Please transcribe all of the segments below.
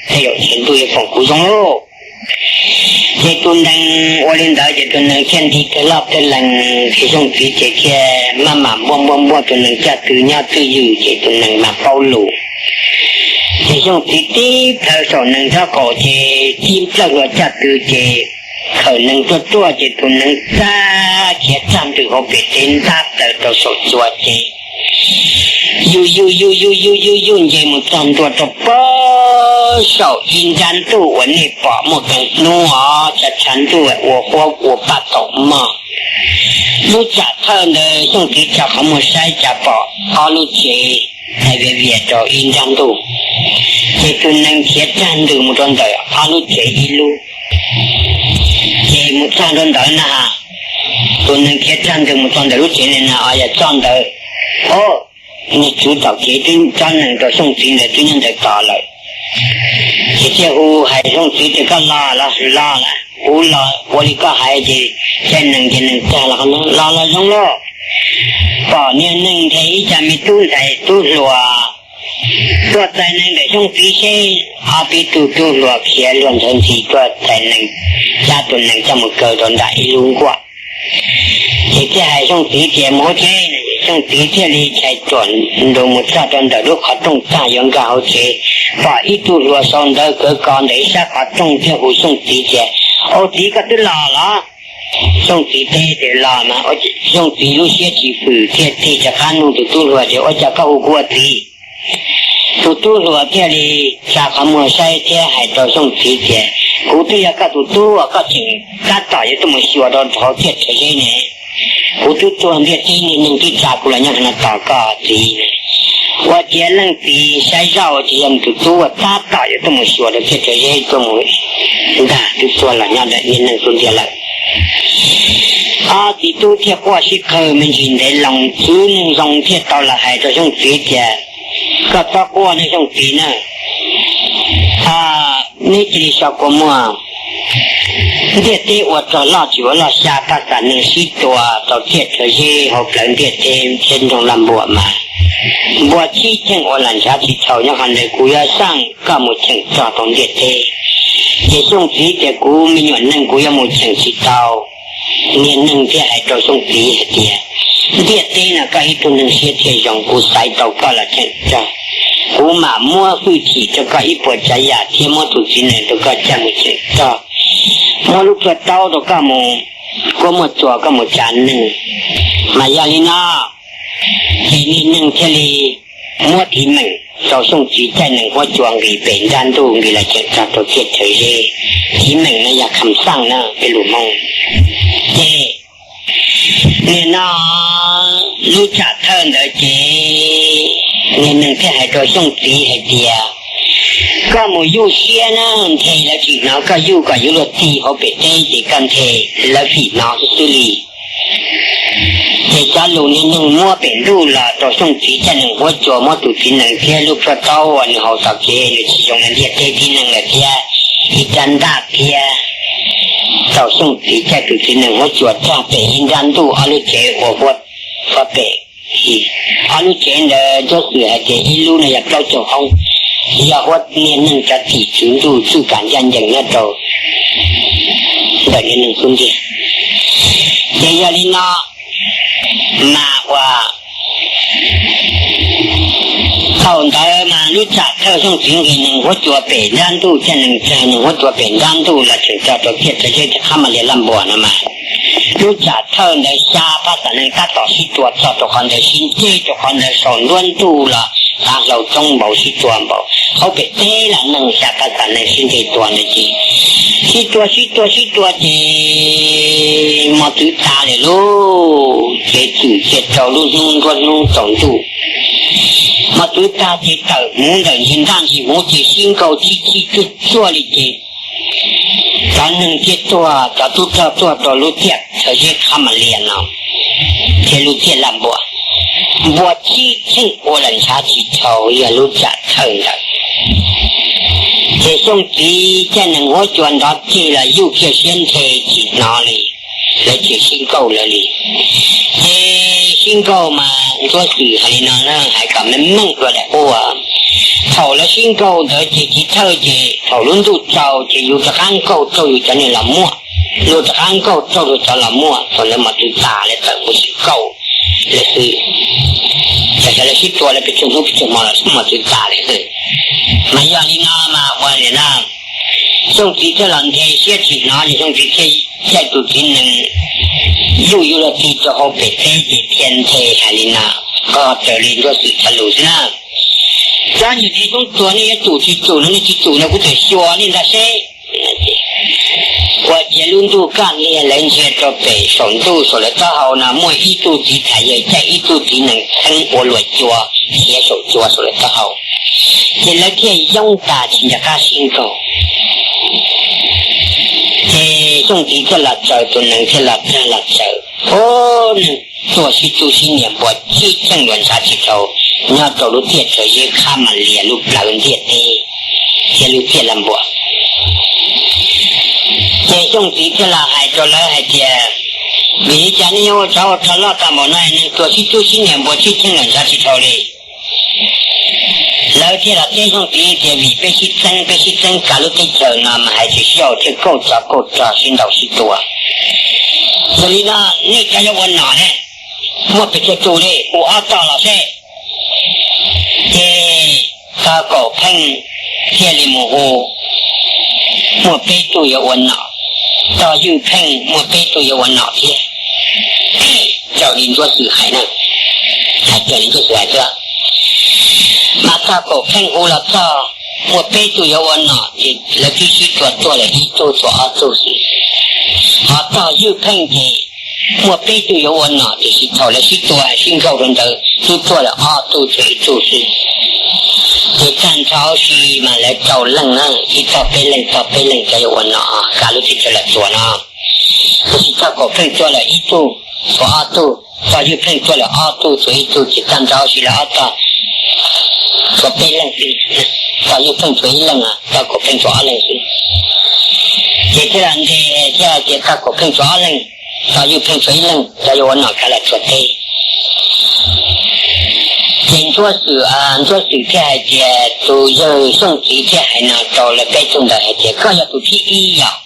tej zaum ntuj yuav foom kuv zoo lauj. Ces tus nees ua li ntawd ces tus nees thiaj nti tawg loj tawg lees, ces Xyooj txiv ces thiaj maj mam npuaj npuaj npuaj tus nees caj tw nyob twj ywm ces tus nees mas paub lus. Ces Xyooj txiv tib plhaw saum nees txhab kaum ces tib plhaw hlua caj tw ces khawm nees tuaj tuaj ces tus nees txaj khiav txaj ntws hauv pem tsev ntab plaws rau saum tsua ces yuj yuj yuj yuj yuj yuj yuj nce mus txog ntua rau pab saum ib nrab ntuj uas nej pom muaj qee hnub os, tshav tshav ntuj ua huab ua paj taum mog. Lub tsam thawj ntawd Xyooj txiv tsa qhov muag saib cas pom ob lub tsev txhais viav vias rau ib nrab ntuj. Ces tus nees khiav txaj ntws mus rau ntawm ob lub tsev ib lub. Ces mus txog rau ntawd na, tus nees khiav txaj ntws mus txog ntawm lub tsev na, yog txog ntawd, o, niag tswv tom kev twb tsob nees rau Xyooj txiv ntawd twb nyob ntawd tos lawm. Ces thiaj hu hais Xyooj txiv tias, koj los los los lawm, kuv los ua li koj hais ces caij nees ces nees tag los qhov no los los zoo lauj. Pom niag nees nthe ib co me tub ntxhais tub hluas tuaj txais nees ntawm Xyooj txiv seb. Ob peb tug tub hluas khiav luag ntxhawv ntxhi tuaj txais nees, cab tus nees coj mus kaw rau nram ib lub nkuaj. Ces thiaj hais Xyooj txiv tias mus hauv tsev. Xyooj txiv thiaj li chais ruam nrus mus txog rau ntawm lub qhov rooj tag yuav nkag hauv tsev, pom ib tug hluas sau ntawv kawv kos ntawm ib sab qhov rooj thiaj hu Xyooj txiv tias, au txiv, koj twb los los? Xyooj txiv teb tias los mas. Xyooj txiv lub siab tsis fwm thiaj tig rov qab nug tus tub hluas tias, ua cas koj hu kuv ua txiv? Tus tub hluas thiaj li tsa qhov muag saib thiab hais rau Xyooj txiv tias, kuv twb yog koj tus tub uas koj tseem tab tom yuav tuaj mus xyuas rau hauv tiaj rhawv zeb ne. Kuv twb tuaj ntiaj teb, niag neeg twb tsa kuv los nyob no tos koj txiv. Ua ciav leej txiv saib zoj ua cas yog nws tus tub uas tab tom yuav tuaj mus xyuas rau tiaj rhawv zeb tuaj mus ntag, twb tuaj los nyob ntawm niag neeg xub ntiag lawm. Ob txiv tub thiaj quaj sib qawg me ntsis ntev loo, txwv neeg zoo thiaj tau los hais rau Xyooj txiv tias, koj txhob quaj ne Xyooj txiv na. Neb cia li so kua muag. Ntiaj teb ua rog loj tsis ua loj, xya paj xam nees sib tua rau tiaj rhawv zeb hauv plawv ntiaj teb thiab nroog Laj Npuas mas, npua txhib cheej ua lam ntshav tsis txhaum. Nyob qhov ntawd kuv yuav xaj koj mus cheem rog rau ntiaj teb. Ces Xyooj txiv tias, kuv me nyuam neeg kuv yuav mus cheem tsis tau. Niag neeg thiaj hais rau Xyooj txiv hais tias, ntiaj teb no koj ib tug neeg siab thiaj zoo, kuv xaiv tau koj los cheem rog. Kuv mam muab hwj chim rau koj ib puas tsav yam thiab muab tus txiv nees rau koj coj mus cheem rog, muab lub plhuaj taub rau koj mus kuab muaj txuas koj mus tsav neeg. Mas yog li no, ces niag neeg thiaj li muab tiv meem rau Xyooj txiv caij nees huab cua nqis pem nrab ntuj nqis los cheem rog rau tiaj rhawv zeb. Tiv meem no yog kham xaj na peb lus Hmoob. Ces nim no lub tsam thawj ntawd ces niag neeg thiaj hais rau Xyooj txiv hais tias, koj mus yuj siab na, nthe lawv tsis hnov koj yuj kom yuav luag tig hauv pem teb ces koj nthe lawv fim hnov xwb xwb li. Ces cov lus niag neeg muab pem ntuj los rau Xyooj txiv caij nees huab cua, muab tus txiv nees thiab lub plhuaj taub uas nws haus tom kev nws tsis zoo li ntiaj teb tib neeg lawm thiab ib rab ntaj thiab, rau Xyooj txiv caij tus txiv nees huab cua rog pem ib nrab ntuj ob lub tsev ua huab pem. Ob lub tsev ntawd Ntsuab Xwm hais tias ib lub no yog plaub caug hoob, yog huab niag neeg cov tim tswv ntuj txwj kam ncaj ncees nyob rau ntawm niag neeg xub ntiag. Ces yog li no mas ua thaum ntawd mas lub tsam thawj Xyooj txiv nqis nees huab cua pem nrab ntuj, caij nees huab cua pem nrab ntuj los tseem tso rau tiaj rhawv zeb thiab qhab Mas Lias Laj Npuas no mas, lub tsam thawj ntawd xya pab xam nees tab tom sib tua txog rau qhov ntawd, sib ntseb rau qhov ntawd, saum nruab ntuj los tav hlau coob npaum sib tua npaum hauv pem teb los neeg xya pab xam nees sib ntseb tua ntawd ces sib tua sib tua sib tua ces mos txwv tas lawm lauj. Ces txwm cia rau lub hnub nruab hnub tsaus ntuj. Mos txwv tag ces tawm hmuv ntawm ntsis ntaj ntsis hmuv ces sib nkaug txhib txhib tsuaj tsuaj li ces cov neeg thiaj tuaj, cov tub rog tuaj rau lub tiaj rhawv zeb qhab Mas Lias no thiab lub tiaj Laj Npuas. Npua txhib cheej ua lam ntshav tsis txhaum yog lub tsam thawj ntawd. Ces Xyooj txiv caij nees huab cua nrov ceg los yuj kiag siab nthe tsis hnov li, lawv tsis sib nkaug lawv li. Ces sib nkaug mas Ntsuab Xwm hais li no na, hais kom meej meej dua daim qub. Thaum lawv sib nkaug ntawd ces tiv thawj ces Thaum lub ntuj tsaus ces yus rov qab nkaug raug yus cov niag los muaj, yus rov qab nkaug raug rau cov los muaj, thaum ntawd mas twb tas lawv tawm mus xwb, nkaug lawm xwb. Txawm lawv sib tua lawv pes tsawg hnub pes tsawg hmo los xwb mas twb tas lawm xwb. Mas yog li no mas ua li na, Xyooj txiv thiaj los nthe siab tsis hnov, ces Xyooj txiv thiaj caij tus txiv nees yuj yuj luag tig rau hauv pem teb ces thiaj nthe hais li no, qhov raws li Ntsuab Xwm cov lus xwb na. Tsob nyuag txiv xyoob txuas nej yuav tsum tsis tsum no, nej tsis tsum no kuv txawm xyuas nej ntag seb. Ua ciav lub ntuj kaj liag lawv ntsia rau pem saum ntuj saum lawv taub hau no muaj ib tug txiv thais yawg caij ib tug txiv nees txheeb ua luam cua khiav saum cua saum lawv taub hau, ces lawv thiaj yoob tas tsis nco qab sib nkaug. Ces Xyooj txiv thiaj los tsaws tus nees thiaj los txog los txawm, o, neeg tuaj sib tub sib nias npua tsib cheej luag ntshav tsis dhau nyob rau lub tiaj tsaws zeb qhab mas lias lub plawv ntiaj teb thiab lub tiaj laj npua. Ces Xyooj txiv thiaj los hais rau lawv hais tias, vim li cas nej yuav ua tsov ua rog loj tag npaum no, neeg tuaj sib tub sib nias npua tsib cheej luag ntshav tsis dhau li? Lawv thiaj los teb Xyooj txiv tias, vim peb sib txeeb, peb sib txeeb kav lub teb chaws no mas hais tias sib haum thiaj kauj tsov kauj rog sib ntaus sib tua. Yog li no nej cov yuav ua nom ne, muaj pes tsawg tus li, hu ob tog los seb. Ces tog Kaum Pheej thiaj li mus hu, muaj peb tug yuav ua nom. Tog Ywj Pheej muaj peb tug yuav ua nom thiab. Raws li Ntsuab Xwm hais na, hais raws li Ntsuab Xwm hais xwb. Mas tog Kaum Pheej hu los txog, muaj peb tug yuav ua nom ces lawv twb sib tua tuag lawm ib tug txhua ob tug xwb. Ho tog Ywj Pheej ces muaj peb tug yuav ua nom tiam sis thaum lawv sib tua sib nkaug rau ntawd twb tuag lawm ob tug txhua ib tug xwb. Ces tag nrho huv si mas lawv rau leej na, ib tog peb leej, tog peb leej cov yuav ua nom kav lub teb chaws Los Tsuas no. Tiam sis tog Kaum Pheej tuag lawm ib tug txhua ob tug, tog Ywj Pheej tuag lawm ob tug txhua ib tug, ces tag nrho huv si lawv ob tog txhua peb leej xwb. Tog Ywj Pheej txhua ib leej, tog Kaum Pheej txhua ob leej xwb. Ces thiaj li nthe thiab tias tog Kaum Pheej txhua ob leej, tog Ywj Pheej txhua ib leej, cov yuav ua nom kav Los Tsuas teb. Ces Ntsuab Xwm, Ntsuab Xwm thiaj hais tias tus yawg Xyooj txiv thiaj hais no rau lawv peb tug ntawd hais tias koj yog tus thib ib yom,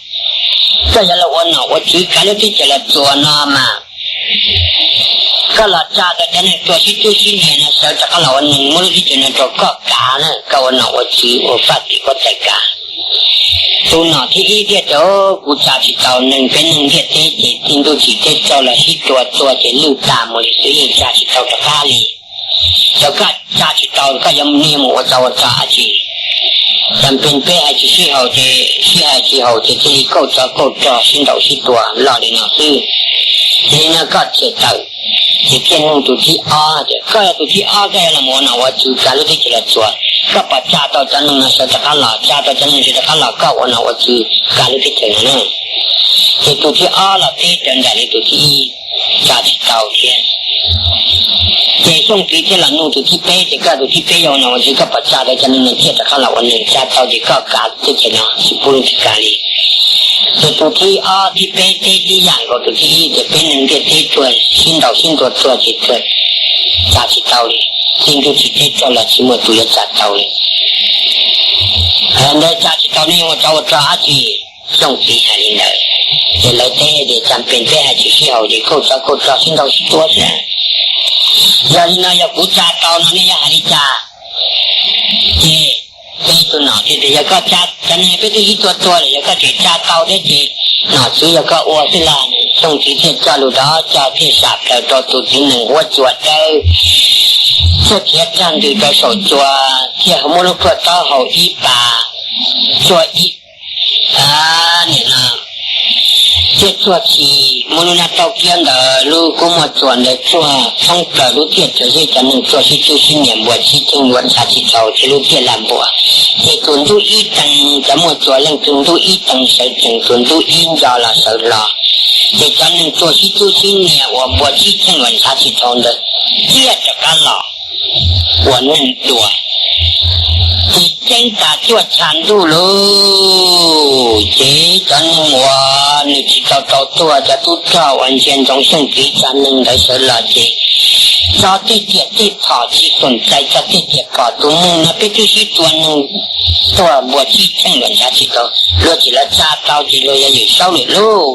koj yuav los ua nom ua tswv kav lub teb chaws Los Tsuas no mas koj los tsa tau cov neeg tuaj sib tub sib nias no sawv rov qab los ua neeg muab lub teb chaws no rau koj kav na, koj ua nom ua tswv ua faj tim huab tais kav. Tus nom thib ib thiaj tias kuv tsa tsis tau, neeg peb neeg ntiaj teb ces txij ntuj tsim teb tsaus los sib tua tuag ces lwj tas mus li xwb yeej tsa tsis tau rov qab li. Yog koj tsa tsis tau koj yuav, nej yuav mus ua tsov ua rog dab tsi? Cas peb, peb hais tsis sib haum ces sib hais tsis haum ces thiaj li kauj tsov kauj rog sib ntaus sib tua loj li no xwb. Ces li no koj thiaj tawm. Ces thiaj nug tus thib ob tias koj yog tus thib ob koj yuav los mus ua nom ua tswv kav lub teb chaws Los Tsuas, koj puas tsa tau cov neeg no sawv rov qab los, tsa tau cov neeg sawv rov qab los koj ua nom ua tswv kav lub teb chaws no na? Ces tus thib ob los teb raws nraim li tus thib ib, tsa tsis tau thiab. Ces Xyooj txiv thiaj los nug tus thib peb tias koj tus thib peb yog ua nom ua tswv koj puas tsa tau cov neeg no thiaj rov qab los ua neeg, tsa tau ces koj kav teb chaws no tsis pub leej twg kav li. Ces tus thib ob thib peb teb tib yam nkaus tus thib ib tias peb neeg ntiaj teb tuag sib ntaus sib ntua tuag ces tsa tsis tau li, txij ntuj tsim teb tsaus los tsis muaj tus yuav tsa tau li. Ntawd tsa tsis tau nej yuav ua tsov ua rog dab tsi? Xyooj txiv hais li ntawd, ces lawv teb tias cas peb hais tsis sib haum ces kauj tsov kauj rog sib ntaus sib tua xwb. Yog li no yog kuv tsa tau no nej yuav hais li cas? Ces peb tus nom thiaj tias yog koj tsa, cov neeg peb twb sib tua tuag lawm yog koj tseem tsa tau thiab ces nom tswv yog koj ua xwb lauj. Xyooj txiv thiaj coj lus rov coj thiaj sam plaws rau tus txiv nees huab cua dawb, thiaj khiav tag ntws rau saum cua, thiaj muab lub plhuaj taub hau ib pas, tsuag ib, nim no thiaj tsuag tshis muab lub nab taub kiab ntawd lub kub muaj tsuas ntawd tsuag thoob plaws lub tiaj tsaws zeb cov neeg tuaj sib tub sib nias npua sib ceeb npua ntshav tsis tau thiab lub tiaj laj npua. Ces tus ntub ib teev cov muaj tsuas leej twg ntub ib teev sawv tsees, tus ntub ib ntso los sawv hlo. Ces cov neeg tuaj sib tub sib nias uas npua sib ceeb npua ntshav tsis tau ntawd thiaj rov qab los ua neeg dua. Ces ceeb tas cuaj tshav ntuj lauj, ces cov neeg uas nws tsis tau tau tuag, cov tub rog uas ntsia ntsoov Xyooj txiv tsa neeg ntawd sawv los ces tso tej riam tej phom tsis xoom cai tso tej riam phom tus neeg no peb twb sib tua neeg tuag npua tsib cheej los nrhav tsis tau, luag tsis los tsa tau ces luag yog Yawm Saub lawm lauj.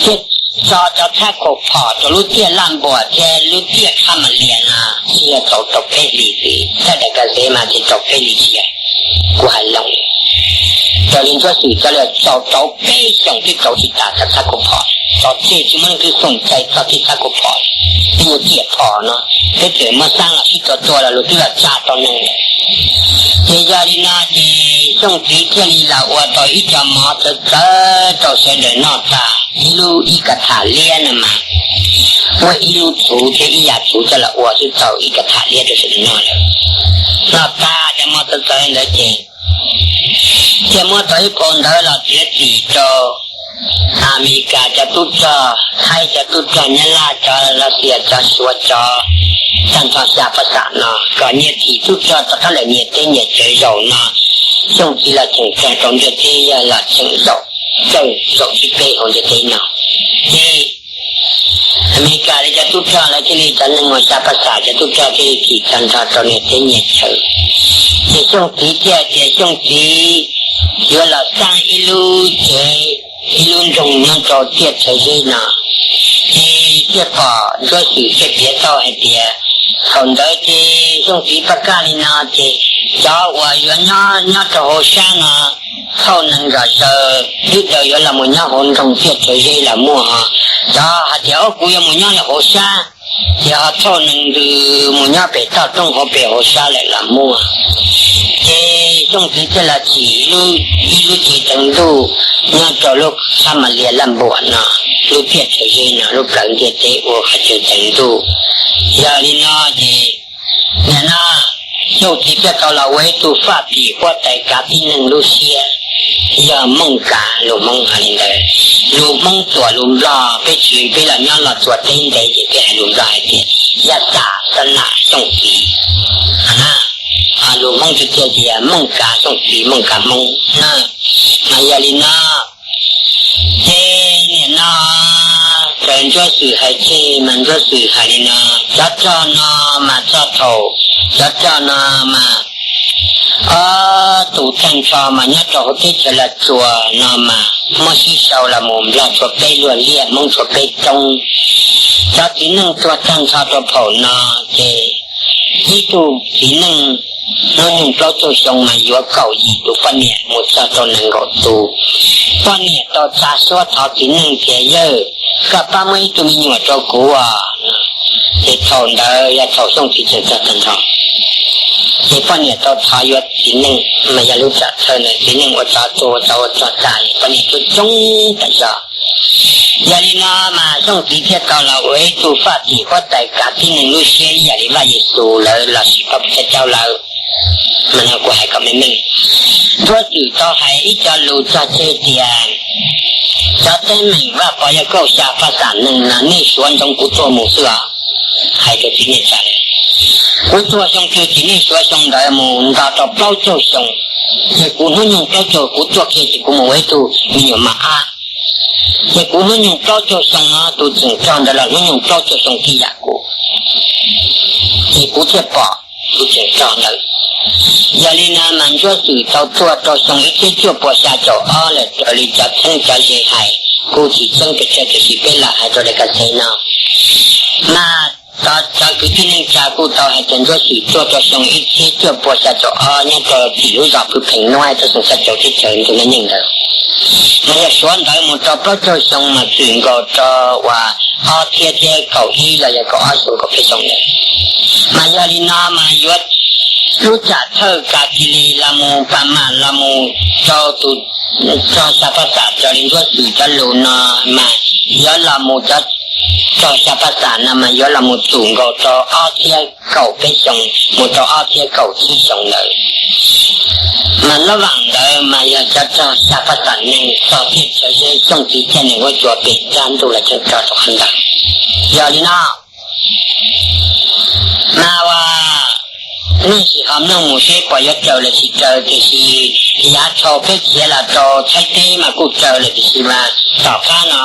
Ces thiaj tso cov thab khuam phom rau lub tiaj Laj Npuam thiab lub tiaj Khab Mam Lias no, tsis yog tau tau peb hlis xwb, thaj daim ka xev mas ces tau peb hlis tsis yog kuv hais loo. Raws li Ntsuab Xwm cov lawm tau tau peb xyoos twb tau tsis tas cov thab khuam phom, tso tseg tsis muaj leej twg xoom cai tso tej thab khuam phom, tej nyuag riam phom no, peb txawm muab xab los sib tua tua los luag twb los tsa tau neeg lawm. Ces yog li no ces Xyooj Txiv thiaj li los ua tau ib co mov txawv txawv rau sawv daws noj tas, ib lub ib ka tham liab no mas muaj ib lub txhuv thiab ib yav txhuv coj los ua xwb tau ib ka tham liab rau sawv daws noj lawm. Noj tas cov mov txawv txawv ntawd ces thiaj muab tau ib phau ntawv los txiav txim rau Amelikas cov tub rog, Thaib cov tub rog, Nyab Laj cov, Lav Xias cov, Suav cov, tag nrho xya pab xam no kom nyias thim tub rog rov qab lawm nyias teb nyias chaw. Zaum no Xyooj Txiv los cheem rog rau ntiaj teb, yog los cheem zaum, zaum, zaum thib peb hauv ntiaj teb no. Ces Amelikas li cov tub rog lawv thiaj li, cov neeg uas xya pab xam cov tub rog thiaj li thim tag nrho rau nyias teb nyias chaw. Ces Xyooj Txiv thiaj tias Xyooj Txiv yuav los sab ib lub tsev, ib lub nroog nyob rau tiaj Txhawv Zeb no. Ces thiaj pom Ntsuab Xwm thiaj piav tau hais tias thaum ntawd ces Xyooj Txiv pab kaj li no ces cov uas yuav nyob, nyob rau hauv sab no thauj neeg zom zaws twb daws yuav los mus nyob hauv nroog tiaj Txhawv Zeb los muaj. Cov hais tias ob kuv yuav mus nyob hauv sab, ces ho thauj neeg ntws mus nyob pem toj roob hauv pem hauv sab lawm los muaj. Ces Xyooj Txiv thiaj los tsim ib lub tsev teev ntuj nyob rau lub Khab Mam Lias Laj Npuam no, lub tiaj Txhawv Zeb no, lub plawv ntiaj teb ua qhov chaw teev ntuj. Yog li no ces nim no Xyooj Txiv thiaj tau los ua ib tug faj tim huab tais kav tib neeg lub siab, yog Mooj Kav, lus Hmoob hais li ntawd. Lus Hmoob txuas lus Nplog, peb tsis, peb los nyob los txuas teb ntev ces peb hais lus Nplog hais tias Yaj Xam Xab Nam Xyooj Txiv. Lus Hmoob tiag tiag ces Mooj Kav Xyooj Txiv, Mooj Kav Hmoob na. Mas yog li no ces nim no raws Ntsuab Xwm hais tseg mas Ntsuab Xwm hais li no, cov rog no mas txog thaum cov rog no mas ob tug tag nrho mas nyob rau hauv teb chaws Los Tsuas no mas muab sib sau los mus Nplog tshuav peb luag liaj, Hmoob tshuav peb roob. Cov txiv neej tuag tag nrho rau phaum no ces ib tug txiv neej hnub nyoog plaub caug xyoo mas yuav kaum yim tus poj niam mus txog rau nees nkaum tus. Poj niam tau tsa suab thov txiv neej tias, Yawg, koj pab muab ib tug me nyuam rau kuv os. Ces thaum ntawd yog thaum Xyooj Txiv tseem txog tag nrho, ces poj niam tau thov yuav txiv neej, mas yog lub tsam thawj ntawd txiv neej ua tsov tuag ua tsov ua rog tas, poj niam coob coob tas zog. Yog li no mas Xyooj Txiv thiaj tau los ua ib tug faj tim huab tais kav tib neeg lub siab ib yam li Vaj Yes Xus lawv lossis Paj Pug Thaj Caub lawv. Mas no kuv hais kom meej meej. Ntsuab Xwm tau hais ib co lus txog tseg tias, cov teeb meem Vaj Pov Yaj Kauj xya pab xam neeg no nej suav ntsoov kuv tuag mus xwb os. Hais rau txiv neej tsa, kuv tuag xyoo twg ces nej suav xyoo ntawd mus nto rau plaub caug xyoo, ces kuv hnub nyoog plaub caug kuv tuaj kiag ces kuv mus ua ib tug me nyuam mos ab, ces kuv hnub nyoog plaub caug xyoo no tus tseem rog ntawd los hnub nyoog plaub caug xyoo tib yam kuv, ces kuv thiaj pom tus tseem rog ntawd. Yog li no mas Ntsuab Xwm tau tuag rau xyoo ib txhiab cuaj pua xya caum ob lawm raws li cov txheeb cov ze hais, kuv tsis txheeb pes tsawg tiam sis peb lam hais rau daim ka xev no. Mas cov, cov kwv tij neej tsa kuj tau hais tias Ntsuab Xwm tuag rau xyoo ib txhiab cuaj pua xya caum ob nyob rau tim lub zos Phu Pheem Nuab, rau xyoo xya caum teb chaws ntuj neej nyeej ntawd. Mas yog suav ntawd mus rau plaub caug xyoo mas txwm nkaus rau uas ob txhiab thiab kaum ib los yog kaum ob xyoo kaum peb xyoo ntawd. Mas yog li no mas yuav lub tsam thawj kav cia li los mus pam mam los mus rau tus rog xya pab xam raws li Ntsuab Xwm cov lus no, mas yuav los mus cov rog xya pab xam no mas yuav los mus txwm nkaus rau ob txhiab kaum peb xyoo mus rau ob txhiab kaum tsib xyoo ntawd. Mas lub vam ntawd mas yog cov rog xya pab xam neeg txog tiaj Txhawv Zeb, Xyooj Txiv thiaj nws huab cua pem dab ntug los cheem rog rau qhov ntawd. Yog li no mas ua Nej sim ho mloog mus seb puas yuav raws lawm tsis raws, tiam sis yav dhau peb khiav los rau Thaib teb mas kuj raws lawm, tiam sis mas tom qab no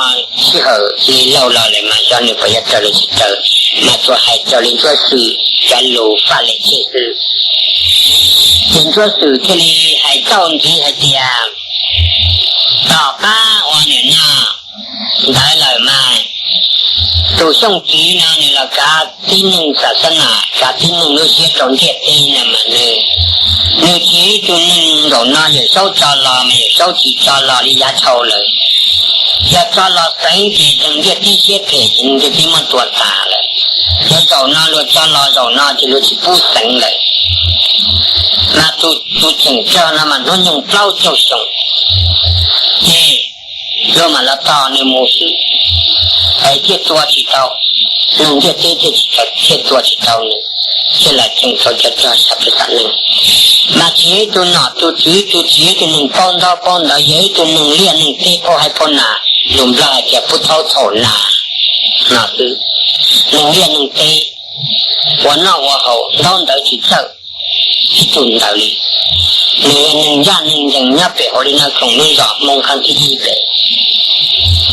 sij hawm li laug los lawm mas yog nws puas yuav raws lawm tsis raws, mas tsuas hais raws li Ntsuab Xwm cov lus faj lem tseg xwb. Ces Ntsuab Xwm thiaj li hais tau ntxiv hais tias, tom qab uas nim no ntawd lawm mas tus Xyooj Txiv no nws los kav tib neeg xam xab nas, kav tib neeg lub siab rau ntiaj teb no mas nws, nws tsis yog ib tug neeg nkaum no Yawm Saub tso los mas Yawm Saub tsis tso los li yav dhau lawm. Yog tso los xeev ces neeg ntiaj teb siab phem ces neeg ntiaj teb muab tua tas lawm. Yog zaum no luag tso los zaum no ces luag tsis pub xeev lawm. Mas tus, tus cheem tsawg no mas hnub nyoog plaub caug xyoo, ces luag mam los tos nws mus xwb, es thiaj tua tsis tau, neeg ntiaj teb thiaj tsis, thiaj tua tsis tau nws, thiaj los cheem rau cov rog xya pes xam neeg. Mas tsis yog ib tug nom tus tswv tus txiv, ib tug neeg paub ntaub paub ntawv, yog ib tug neeg liaj neeg teb paub haib paub nas, lus Nplog hais tias pub thaub thaum nas no xwb. Neeg liaj neeg teb, ua noj ua haus ntaub ntawv tsis txawj ib tug ntawd li. Nws yog neeg ncaj neeg ncees nyob pem hauv li no khoom lub zos Hmoob qab thib ib pem.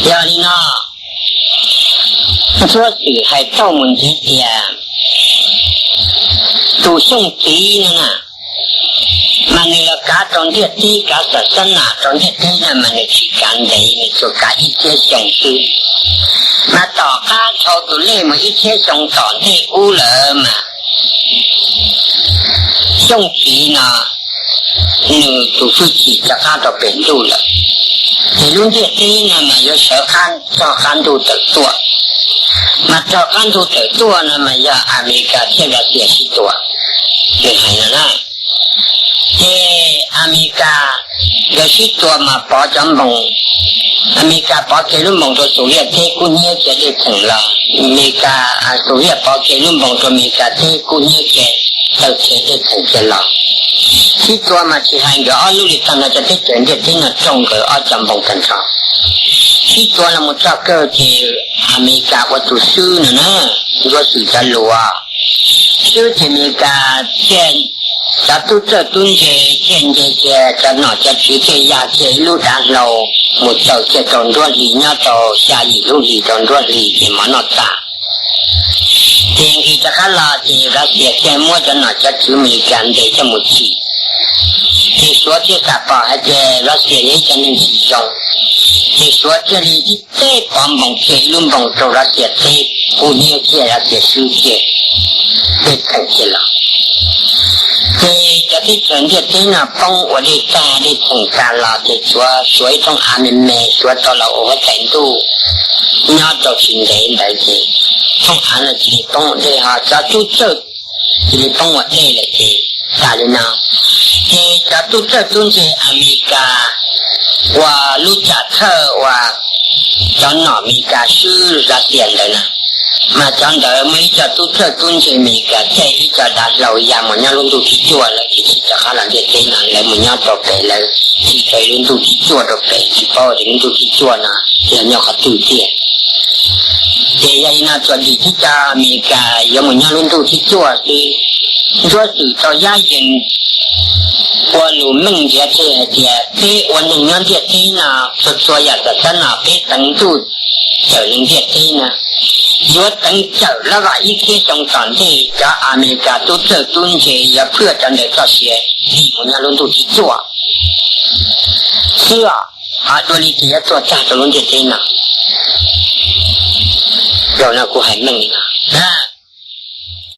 Yog li no, Ntsuab Xwm hais tau mus ntxiv tias tus Xyooj Txiv no na, mas nws los kav rau ntiaj teb, kav xam xab nas rau ntiaj teb no mas nws tsis kav ntev, nws tsuas kav ib txhiab xyoo xwb. Mas tom qab dhau tus lej mus ib txhiab xyoo tom ntej ub lawm mas Xyooj Txiv no nws tus hwj chim rov qab rau pem ntuj lawm, ces lub ntiaj teb no mas yuav sawv qab, rog qab ntuj tawm tuaj. Mas rog qab ntuj tawm tuaj no mas yog Amelikas thiab Russia sib tua, nws hais no na. Ces Amelikas nkawd sib tua mas pov cov npoos, Amelikas pov kiag lub npoos rau Xus Liaj teb kub hnyiab kiag dej theem los, Amelikas, Xus Liaj pov kiag lub npoos rau Amelikas teb kub hnyiab kiag, taw kiag dej theem kiag los. Sib tua mas tsis hais nkawd ob lub li, tag nrho cov teb chaws ntiaj teb no raug nkawd ob cov npoos tag nrho. Sib tua los mus txog kawg ces Amelikas ua tus swb no na, Ntsuab Xwm cov lus, swb ces Amelikas thiaj, cov tub txawj tub ntse thiaj nce kiag cov nom cov tswv thiaj ya kiag ib lub dav hlau mus tsaws kiag rau nruab hlis, nyob rau xya yim lub hlis rau nruab hlis ces mov noj tas. Ces nqis rov qab los ces Russia thiaj muab cov nom cov tswv Amelikas ntes coj mus tsim. Ces Suav thiaj xam pom hais tias Russia yog ib cov neeg tsis zoo, ces Suav thiaj li ib teg pov npoos kiag ib lub npoos rau Russia teb, kub hnyiab kiag, Russia swb kiag, dej theem kiag los. Ces cov teb chaws ntiaj teb no poob ua dej tag, dej theem tag los ces tshuav Suav ib thooj av me me, Suav tau los ua huab tais ntuj nyob rau tsis ntev ntawd ces thooj av no cia li poob ua dej, ho cov tub txawj cia li poob ua dej lawm ces tas li no. Ces cov tub txawj tub ntse Amelikas uas lub tsam thawj uas cov nom Amelikas swb Russia ntawd na, mas cov ntawd muaj ib co tub txawj tub ntse Amelikas caij ib co dav hlau ya mus nyob lub ntuj thib cuaj lawm ces tsis rov qab los ntiaj teb no, lawv mus nyob rau pem, lawv tsim rau lub ntuj thib cuaj rau pem, tsis paub tias lub ntuj thib cuaj no yog nyob qhov twg tiag. Ces yog li no txuas dim tib co Amelikas yuav mus nyob lub ntuj thib cuaj xwb. Ntsuab Xwm tau yab yees ua lus meej ntiav tseg hais tias peb ua neeg nyob ntiaj teb no, txhua txhua yam xam xab no peb teev ntuj cawm li ntiaj teb no, yuav teev cawm lab vam ib txhiab xyoo tom ntej cov Amelikas tub txawj tub ntse yuav phwaj cov ntawd txoj sia dim mus nyob lub ntuj thib cuaj xwb os. Ho dua li ces yuav tuag tag rau lub ntiaj teb no. Zaum no kuv hais meej li no na.